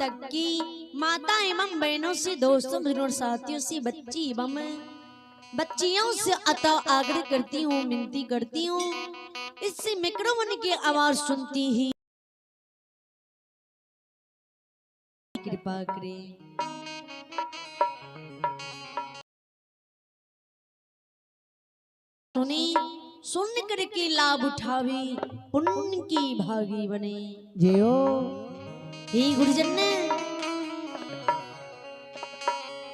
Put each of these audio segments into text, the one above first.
तक की माता एवं बहनों से, दोस्तों, बहनों और साथियों से, बच्ची एवं बच्चियों से अतः आग्रह करती हूँ, विनती करती हूँ, इससे माइक्रोफोन की आवाज सुनती ही कृपा करें। सुनी सुन करके लाभ उठावे, पुण्य की भागी बने। जियो हे गुरुजन ने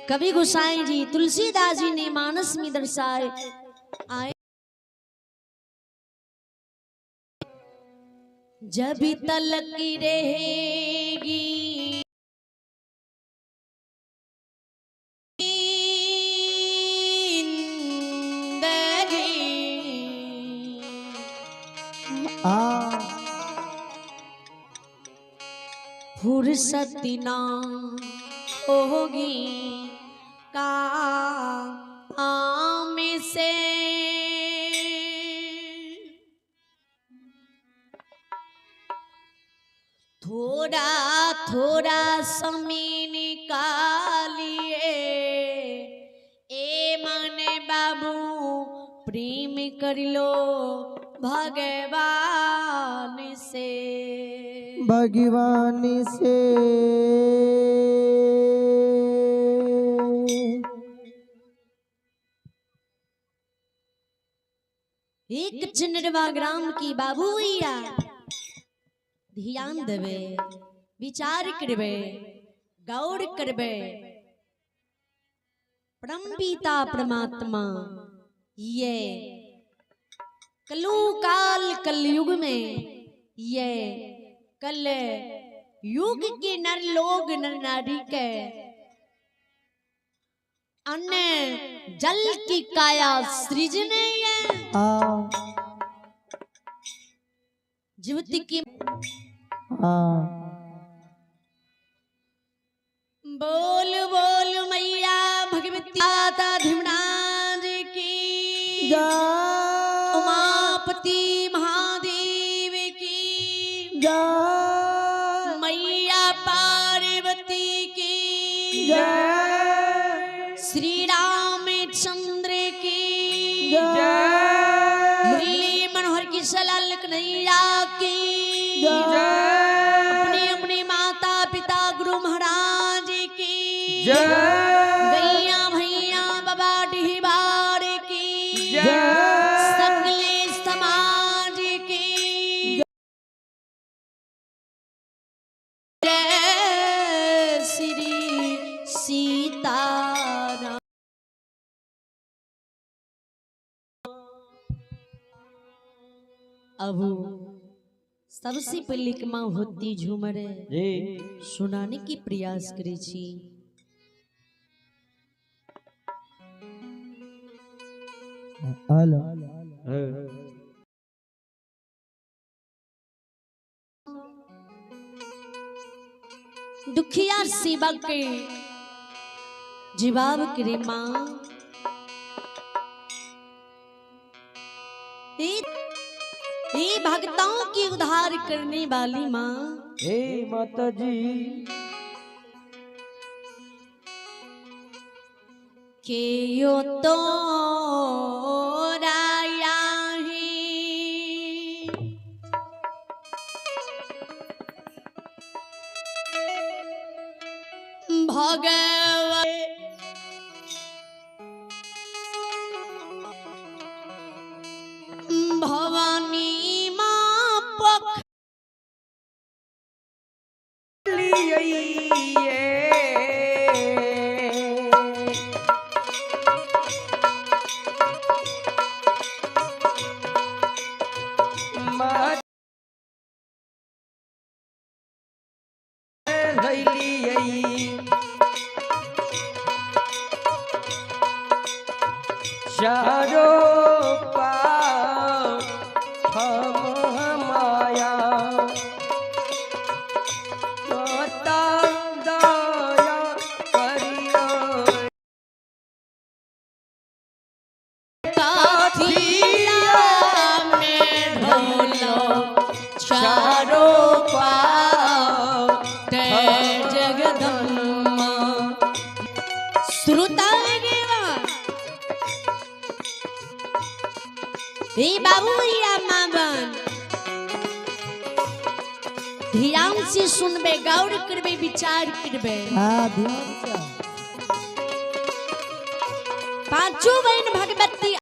कवि गोसाई जी तुलसीदास जी ने मानस में दर्शाए आए, जब तलक रहेगी फुर्सत ना होगी काम से। थोड़ा थोड़ा समय निकालिए ए मन बाबू, प्रेम कर लो भगवान से, भगवान से। एक चिनरवा ग्राम की बाबू भैया ध्यान देवे, विचार करबे, गौर करबे, परम पिता परमात्मा ये कलु काल कलयुग में ये कल युग के नर लोग नर नारी के अन्य जल की काया सृजने है जीवित की। बोल बोल मैया भगवती माता धीमराज की जय, उमापति महादेव की जय, मैया पार्वती की जय, श्री रामचंद्र की जय, मुरली मनोहर की सलाल कन्हैया की जय, अपने अपने माता पिता गुरु महाराज की जय, गैया भैया बाबा डिहबार की जय, सकले समाज की जय श्री सीताराम। अब सबसे पहले माँ होती झूमर जी सुनाने की प्रयास करे छी। हेलो दुखिया सेवा के जवाब करे माँ, हे भक्तों की उद्धार करने वाली माँ, हे माता जी के यो तो राया ही भगव भवानी माँ पख चारों पाँव तेज। हे बाबू राम मावन, ध्यान से सुनबे, गौर करबे, विचार करबे। हाँ ध्यान से। पांचों बहन भगवती